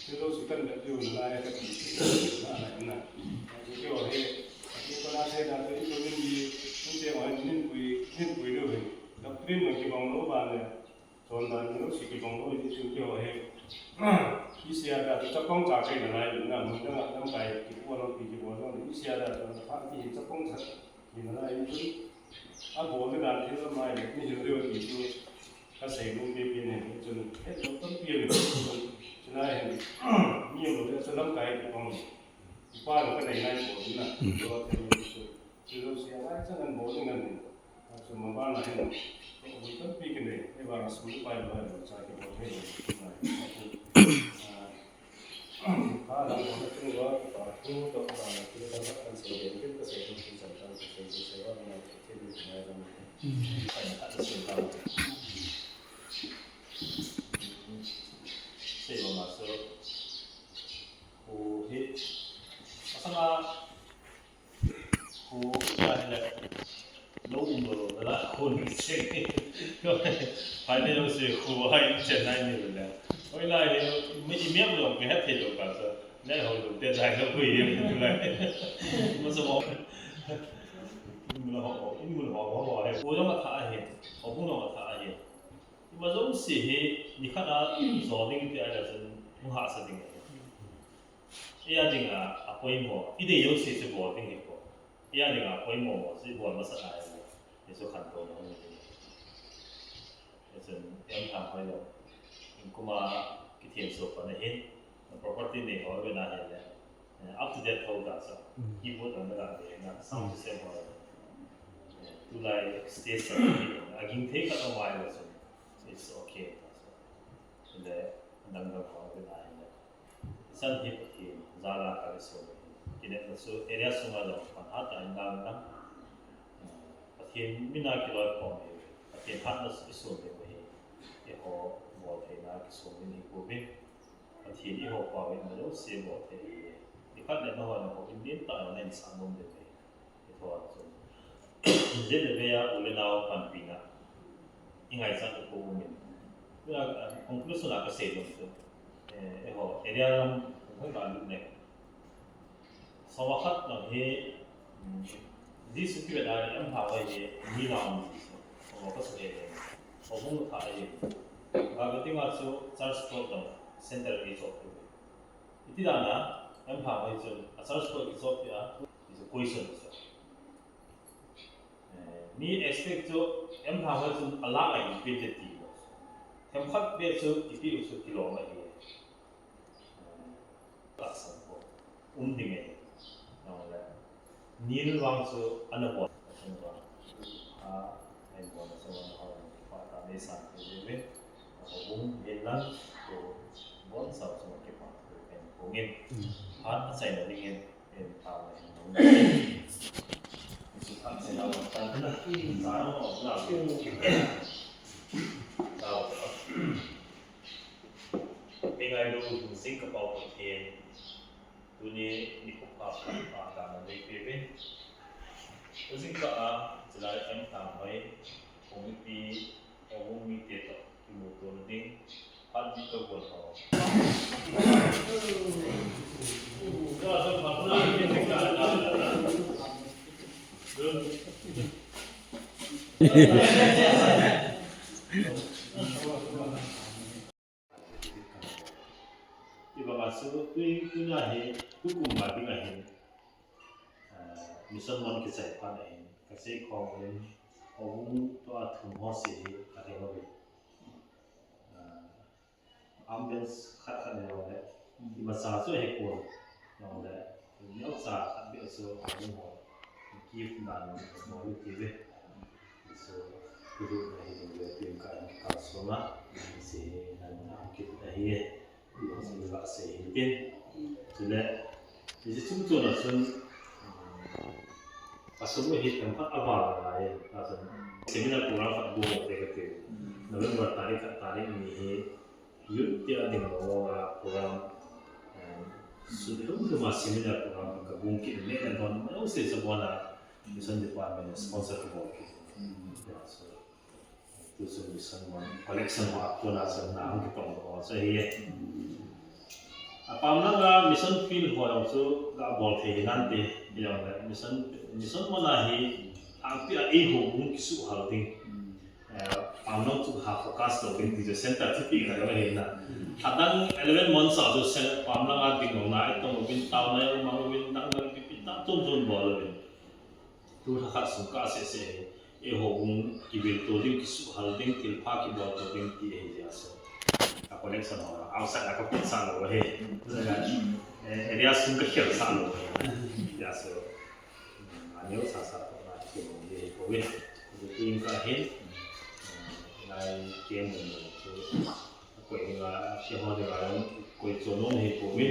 thil lo si kan vet diu na lai ka ti, na, na, na. Chu kei he, a ti ko na se na, te ko nin di, nin te wa, nin pui, nin pui diu he. Doctrine no kibang lo ba le, chon dan lo si kibang lo, ti chu kei he. Isia da, chapang cha kai na lai, na, mun da, dam kai, ki ko lo, ki, ki ko lo, isia da, chon pha, ki, chapang cha, ki na lai, chu. A bol dan thil mai, mi hil diu ti chu. Ka sei nom pi pi ne, chun, het lo tampi le, chun, chulai hin, mi mo le, chu lamkai kipang, pa lo ka nei nai bol na, lo te lo chu, chu lo sia lai chan an bol ngan ni, a chu ma ba na hin, ko tampi ka nei, e ba na sum pai lo, cha ki bol thei lo, a, Finally, si khu hai chen nai ni le. Oi lai, mi, mi am lo, mi hat thei lo ka sa. Nai ho lo, te dai lo, kui ye, tu lai. Ma sa mo. In mun ho, in mun ho, ho, ho, he. Khu jong a tha he. Ho bu jong a tha he. Ma jong si he, ni khat a, zo ding ti a la chen, mu ha sa ding. Iya ding a, a poimo. I dei lo si se bol ding he ko. Iya ding a poimo mo, si bol ma sa ai. Ni so khan to mo ni. Esen, em tham hoi lo. In kuma kithian so pa na hin, property nei ho ve na hin le. Eh, up to date ho da sa. Mm. Keyboard ang na le na, sound system ho. Eh, tulai stage sa, a ging thei ka to mai lo so. It's okay da sa. Le, dang dang ho ve na hin le. San hi Pathen, jala ka le so. Kine na so, area so ma lo, pan ha ta in dang dang. Pathen mina kiloi khom hi, Pathen hatna i sum ding hi, eiho bol theina kisum ding hi, Pathen eiho pao hi, ama jouse bol thei hi, nikhat le nahon eiho in len tah a na in sah nom ding hi, i thou a chun. Injil le vei a u le nao panpina, i ngaichat u ko um in. Tuna, conclusion a ka sei nom chu, eh, eiho area lam, hoi ka lut ne. Soma khat lang hi, um, Jesu kivet a em ha vai hi, mi lam Jesu. Soma ka sa le. Houbung thah ahi. Marketing a chu church plot dang center a kichop pi. Iti dan a, M. Lhanghoi chun a church plot kichop pi a, is a question chu. Eh, mi expect chu M. Lhanghoi chun a lakh a ipi ti ti. Themkhat beh chu ipi u chu kilom ahi. Tahsan ko um ding e. Nang le. Nil vang chu ana bol. Tahsan vang. A, ai bol chu ana hau. Pa ta nei san ke ve ve. Houbung hin lang ko bon sau chu ke pa ko ken ko ngin. Hat a chai na ding in. En ta le. Chu ta se na ta na. Ta no na. Ta. Hengailu Jingkah Pau Pathen, tuni nikho pha pha pha dana neipeuvin. Jingkah a, chulai M. Lhanghoi, committee, houbung mite toh kimuto na ding, phat bih toh gon ho. Ibang asu, tui, tui na hi, tukum ba ding ahin, ah, mission mon kichai phat ahin, kasei khom in, houbung toh athum ho se hi, kahe ho hi. Ah, ambience khat khat nei le, imacha chu ahi pon, nei le, neocha khat beh chu, houbung ho, gift dan, mo ti ve. So, kudu na hi ding le pin ka in ka soma, si hi nan na kit na hi, si va se hi tin. Chule, si chum chu na chun, a sum hi tam khat a val na ye, a chun. Seminar program khat bu te ka te. November tarik khat tarik ni hi, Youth te a ding lo a program, eh, sun lum lum a seminar program ka bung kit le le don ma se sa bona mission department sponsor ka bol kit. Ya, so, tu sun mission mon collection wa kona sa na ang ki tong ko sa hi. A pam na nga mission field ho jong chu ga bol thei hi nan te, jong le mission, mission mona hi ang pi a ei houbung kisuhal ding. Eh, pam lang chu ha focus to ding ti chu center thupi kha jong ahi na. Adang eleven months a chu se pam lang a ding lo na, ai tong uvin, tao na, mang uvin, dang dang pi pi ta tum tum bol uvin. Tu lha khat sung ka se se hi. Ei houbung kivil to ding, kisuhal ding, thilpha kibol to ding ti ahi jeh a so. A collection ho, outside a ka put sa lo hi. Eh, area sung ka khel sa lo hi. Ya so. A neo sa sa to na ki mo ye ko ve. Ko tin ka hin. Ngai ke mo mo chu. Koi nga, si ho de nga, koi cho no he ko ve.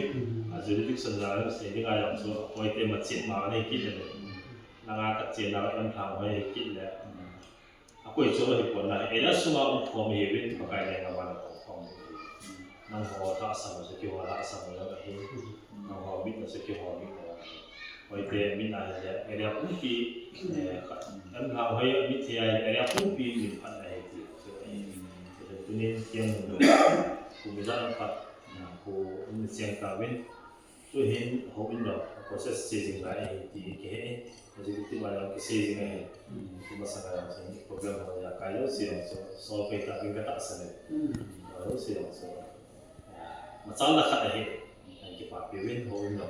A jurisdiction nga, se de nga yang so, koi te ma chet ma ne ki de. Na nga ka che na M. Lhanghoi he ki le. A koi cho hi pon na, area sunga um khom hi vin, Pakai le nga wan khom khom hi. Nangho lhahsam chu keiho lhahsam jong ahi. Nangho mitna chu keiho mitna jong ahi. Hoite mitna hi le, area pumpi, eh, kha, M. Lhanghoi mithei a area pumpi min phatna ahi ti. Chu ahi. Tunin kiang mun do. Kum ijat khat, kum um cheng tauvin. Tuhin houin lo, process che jing lai ahi ti kihe e. Executive a jong kisei jing ahi. Ti masanga jong chu problem ho jong kai lou se jong chu solve pai ta ding ka tahsan e. Lou se jong chu. Machal na khat ahi. An kipapi uvin houin lo.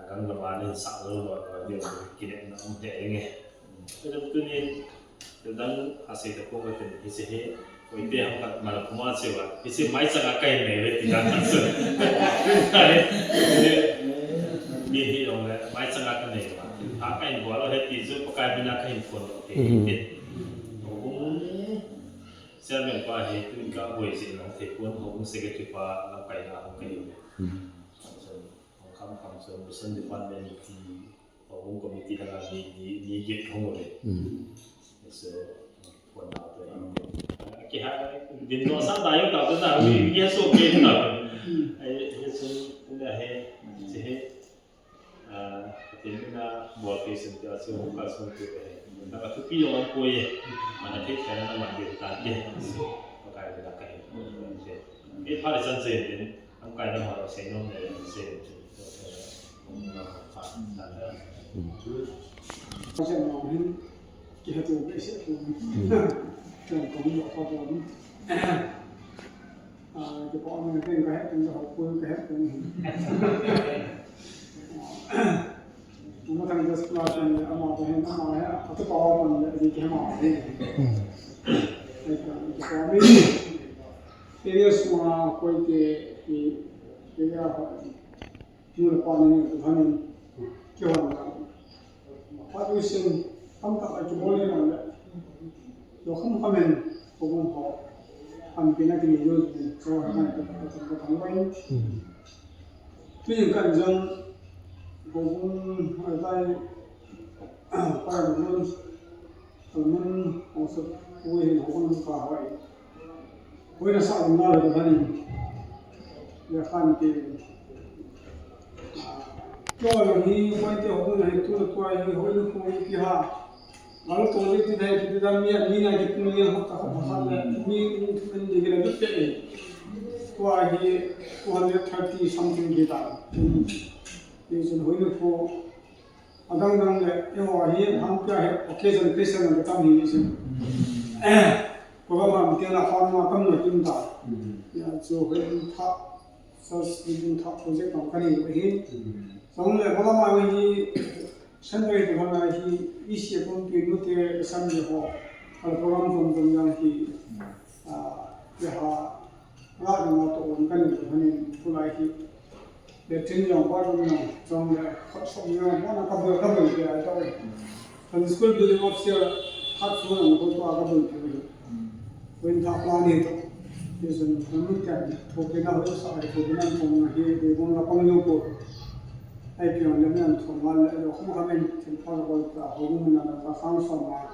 Gang lama nin sah lou lo, lo ding kinepna um thei nge. Tunin Dang a sei ta ko ka tin, hi se hi, koi te ham khat mal kuma che wa, hi se mai changa ka hin nei ve ti dan ta se. Ni hi jong le, mai changa ka nei wa. Ha ka hin bol he ti chu, Pakai mina ka hin phone lo te. Mhm. Ti. Houbung chairman pa hi, tun ka boi se nong te kon, houbung secretary pa, lam kai na hong kai ve. Mhm. Hong kham kham chu, mission department ti, houbung committee dang a mi, mi, mi get hong ve. Mhm. So, for now, to him. Ki ha, din no sa ta yo ta ta, mi, mi so ke ta. Ai, he so, na he, se he. Ah, tin na bol ke sin ke so ka so ke he. Na ka thupi yo ko ye. Mana ke ka na ma ke ta ke. Ka kai da ka he. E pha le san se tin. Am kai da ma ro se no ne se. Ase mong hin, kihatu behseh pon. Ken kahung doh pha pon. Ah, kipa um e, ken kahet pen, kahoupi kahet pen. Tuma thang just class pen le, ama pen, ama he, atu pa pon le, di ke ma he. Hmm. Ai ka, kipa um e. Area sunga koi te, i, area ho. Nu le pa ni ni tu hanin kihon na. Pa tu sin tam tak a kibol ni na le. Lo kham kham in ko bun ho. An pina ki ni yo ni so ha na ka ka ka ka wai. Tuin kan jong ko bun ha dai pa bun. Kalman, ong sut, ui hin hokon pa hoi. Ui na sa ong na le bani. Ya khan ke. Ko lo hi, ko te hokon na hi tu na ko ai hoi lu ko ki ha. Ngal to ji ti dai ki ti da mi, mi na ki tu ni ha ka ha ha le, mi ni tu ni ki la bi pe. Ko ai hi two hundred thirty something ki ta. Ni sun hoi lu ko. Adang dang le, eiho hi, hangpia hi, occasion Christian ang tam hi, isin. Program ham tia na farm ma tam na kim ta. Ya, chu hoi tha, sas ni tha project tam kani hi. Song le, program ma hi, Sunday to hana hi, isi pon pi nu te, Sunday ho, al program tom tom yang hi. Ah, ya ha, la ni ma to on kani to hani, tulai hi. Latrine jong, bathroom jong, jong le, khut som jong, bona ka bul, ka bul ke ai to. Kan school building upstairs, khat su jong, ko to ka bul ke. Wen tha plan ni to. Ye sun, kan mun kan, thopi na ho sa, thopi na thong na hi, de bon la pang yo ko. Ai piang le men thong ma le, yo khum kha men, thin pha ko ta, ho mun na ta sang som ma.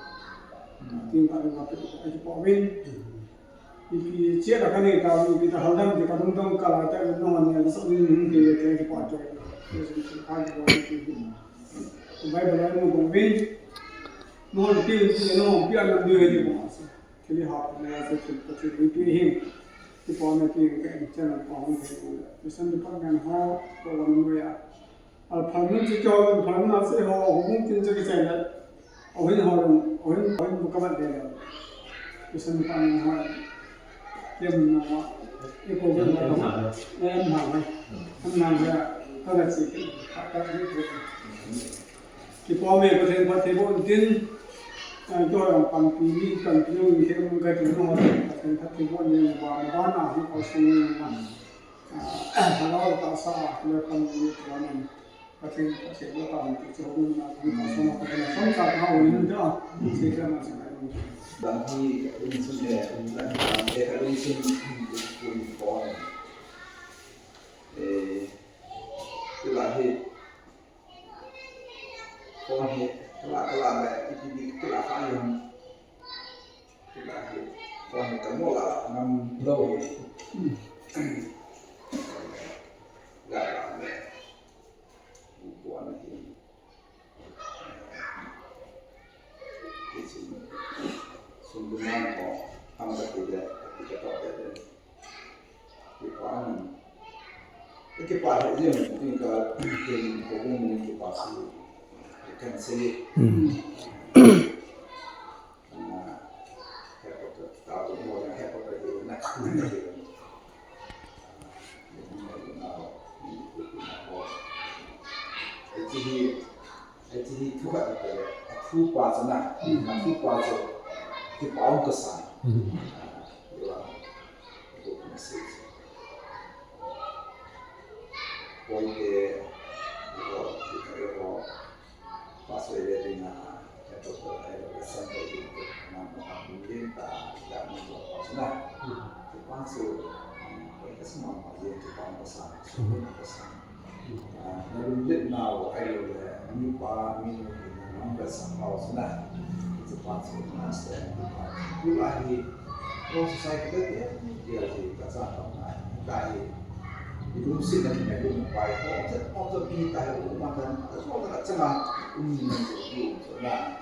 Tin ka le ma pe, ai pa wen. Ipi chia la ka nei ta, ipi ta haldam ti ka dong dong ka la ta, no ni a sa ni ni ti ve te ki pa to. Ka ki pa ni ti. Bible ai mo bong bin. No ni ti ti no pi an nam di ve ti bong ase. Kili ha ne ase ti ti ti ti hin. Ti pa ne ti ka en chen pa hong ti. Ti san di pa ngan ho ko wan mo ya. Al phalmun chu kihol, phalmun a chu eiho, hung tin chu kichai le. Ohin ho, ohin, ohin bu kabat de le. Kisan pa ni ho. Kem na wa. Iko ge na wa. Em na wa. Em na wa. Ka ga chi ki. Ka ka ni ko. Kipa me Pathen phattheiboh in tin. Ai to ram pan pi ni kan pi ni ke mun ka tin ho. Pathen phattheiboh in ba ba na hu ko sung ni ma. Ah, hello, ta sa, le kan ni tuan. Pathen, Pathen, lo kan ti chu hun na, hun na, so na, Pathen, so sa ka hun ni ta. Si ka na sa ka ni. Dan hi, hun sun le, dan hi, le ka hun sun, hun ko. Eh, tu la hi, ko hi, la, la, le, iti di, la, ka ni. Kila hi, kila hi ka mo la ngam lou hi. La la le. Bu bu ana hi. Hi sin. Sun bu man ko. Am ka ti de, ti ka to de de. Kipa ni. Kipa he jeng ni ka, tin ko bu ni kipa si. Kan se. Hmm. Hiche hi, hiche hi thu khat a pele, a thu pa chu na, a thu pa chu, kipa um ka sa. Koi te, ko, ko, Pastor le ding a, ya to ko ai lo san ko ding ko na mo ha ding ta, ya mo ko ko na. Ko pa su, ko ka sa ma ma ye ko pa ko sa, su ko ko sa. Ah, na lum le na wo ai lo le, ni pa, ni no ki na nam ka sa pa su na. Ko pa su na sa, ko pa. Ko la hi, ko society ka te, ya ji ka sa pa na. Ka hi. Ilungsetna kingailutna pa hi, hoi, hoi, hoi, mi ta hi, um, man, man, so, na, changa, um, ni, man, so, um, so, na,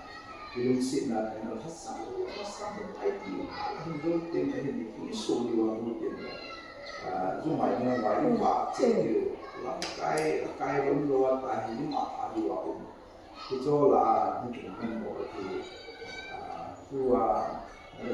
ilungsetna, na, lhasam, lhasam, ai, ti, a, hin, do, ten, ka, hin, ni, so, ni, wa, do, ten, ka, a, zo, mai, ni, wa, ni, wa, che, ni, la, kai, la, kai, lo, lo, ta, hin, ni, ma, a, ni, wa, um. Ki, zo, la, ni, ki, ni, mo, ki, a, tu, a, na, la,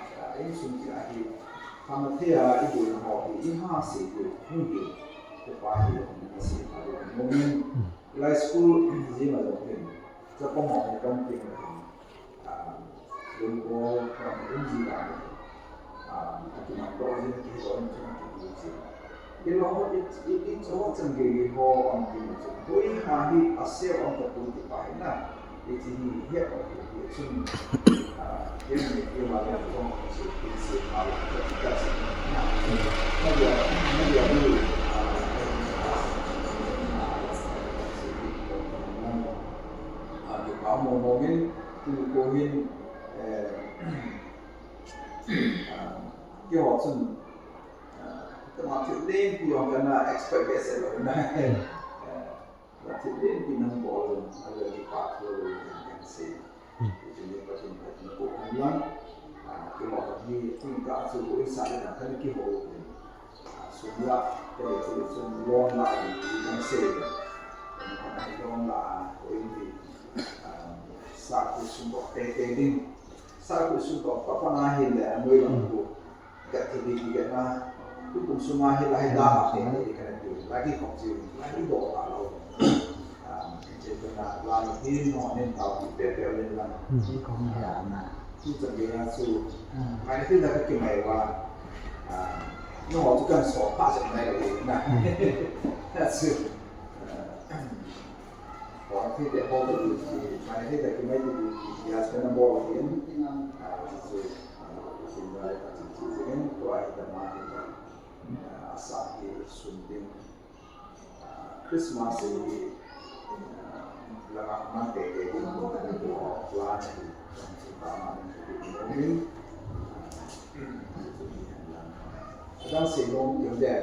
ah, insung cheh a hi, hamathei a iboina ho hi, iha sei diu, hung diu, kipa hi, na sei pha diu, moment, lai school, jing a jong hin, chapang ho hi, dom ping a hin, ah, lungkol, dom ping ji na hin, ah, akiman doh jing, kidoh jing, kidoh jing. Hilou ho, i, i, i, cho chan gei gei ho ang ti chu. Hoi ha hi a seo ang ka tu ti pa hi na. I chi hi he ang tu ti chun. Ah, he ni ti ma le chong chu ti si ma le ka ti ka si. Na. Na ya, na ya ni. Ah, ti pa mo mo min tu ko hin, eh, ah, ki ho chun Tama thil lenpi jong kana expect behseh lou na. Tama thil lenpi nang bol lou, a le kipa thu lou kan sei. Hiche ni Pathen, Pathen ko kan lang. Kimo ka hi, kum ka chu ko in sa le na kan kihou. Sum la, ko le ko sum loan la, kan sei. Kan loan la, ko in ti. Sa ko sum ko te te ding. Sa ko sum ko pa pa na hi le, anoi lang ko. Ka thei di ki na, tukum sunga hi lai da ha thei di ka na tu, lai ki khom chi, lai ki do ta lo. Ah, che tu na, lai hi no nen tao ki pe pe len la. Ki khom ya na. Tu chan ge na su. Mai ni tu na ka ki mai wa. Ah, no tu kan so pa chan mai lo na. That's it. Vangthei te ho te ti, mai thei te ki mai ti ti, ya se na bol ahin, ah, chu, ah, sin da le ka ti ti jeng in, tua hi da ma hi, ah, asa hi sun ding, ah, Christmas hi, ah, la ma ma te te ding, ko plan hi, chu ta ma ding ti ti ding, ah, chu hi la. Adang se dong ti de.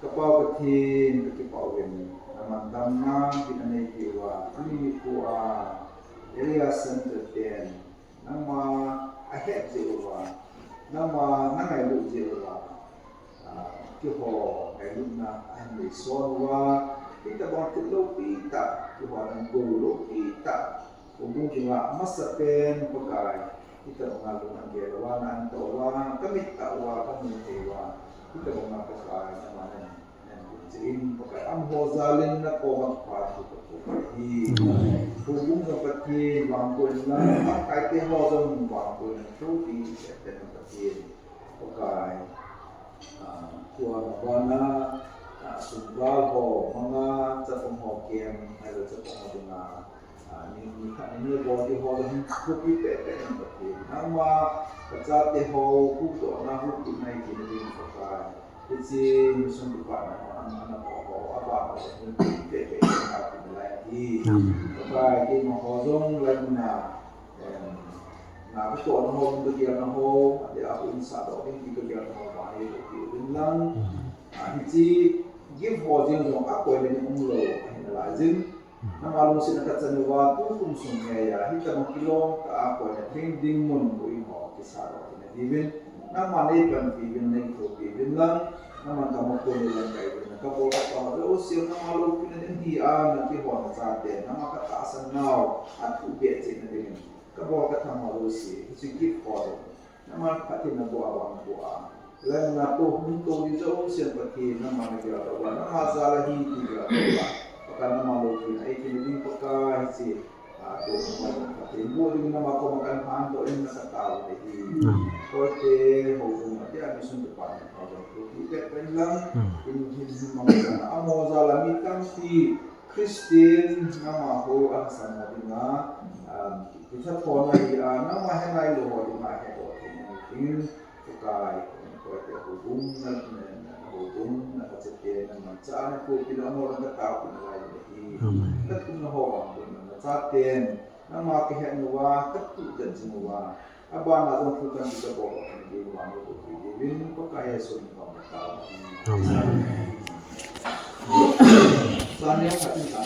Ka Pa Pathen, ka kipah uvin, na mantam na, kin anei peh uva, tuni nikho a, Area Center ten, nangma ahet jeh uva, nangma na ngailut jeh uva, Ah, keiho ngailutna ahin nei son uva, hitobang thil loupi tah, keiho nang gou loupi tah, houbung dinga amasapen Pakai, hitobanga lung ahin gel uva, na ahin toh uva, kamit tah uva, kamu thei uva, hitobanga Pakai, nangma nahin, nahin gun jeh in, Pakai, amaho jal in nakoma kipathu kathum ahi. Houbung jong Pathen, vangboh in lang, Pakai teho jong vangboh in lang, thil ding seh pen Pathen. Pakai, ah, tua mabana, ah, sumgal ho, manga, chapang ho kem, ahilou chapang ho dinga, ah, ni, ni khat ni ni bol ding ho, hin thupi peh peh in Pathen. Nangma, kachate ho, huhdohna, huhdohna, i tina ding Pakai. Hiche, mission department ho, an, an, ho, ho, aban ho, hin thupi peh peh in, a tina lai hi. Amen. Pakai, keima ho jong, lai muna, Em, na katohna ho, kagelna ho, ati a kahin sahdoh ding ti kagelna ho, vang hi katiu ding lang. Ah, hiche gift ho jeng jong akoina ding umlou, ahi nalai jin. Nangma lungsetna kachan uva, tukum sung ngeiya, hitobang kilom tah a koina theng ding mun, koi ho, kisahdoh theina diuvin. Nangma neipanpi uvin, neithopi uvin lang. Nangman kamo kho nei lamkai uvin, Kabol katahsan ho jouse, nangma loupina ding hi a, nakihou nachate, nangma katahsan nau, athu beh cheh nading in. Kabol katahsan ho jouse, hiche gift ho ding. Nangma phatthei naboh a, vang naboh a. Hilai muna tou hung tou ding jouse Pathen, nangma nagel uva, nangma jal a hi ti gel uva. Pakai nangma loupina, eipeh nading Pakai hiche. A, tou hung tou Pathen, boh ding nangma koma kahin pan doh in na katao ahi. Amen. Kote, houbung a dia mission department ho jong tou hi pet pen lang, Hmm. in hin hin mang jal a, amaho jal a mi tampi, Christian, nangma ho a lhasam ho dinga, um, kitha thona hi a, nangma he nailou ho dinga he ho thei ding. Pakai, kote houbung na, na, na houbung na kachate na manchah na kopi na amaho lang katao pi nalai ding ahi. Amen. Kathumna ho vang tou na nachaten, nangma kahet nauva, katuh den jing uva. Abana jong thu tampi kabol uva, kani ding uva, nangma kopi ding uvin, Pakai Jesu min in katao. Amen. Sanya khat in ta,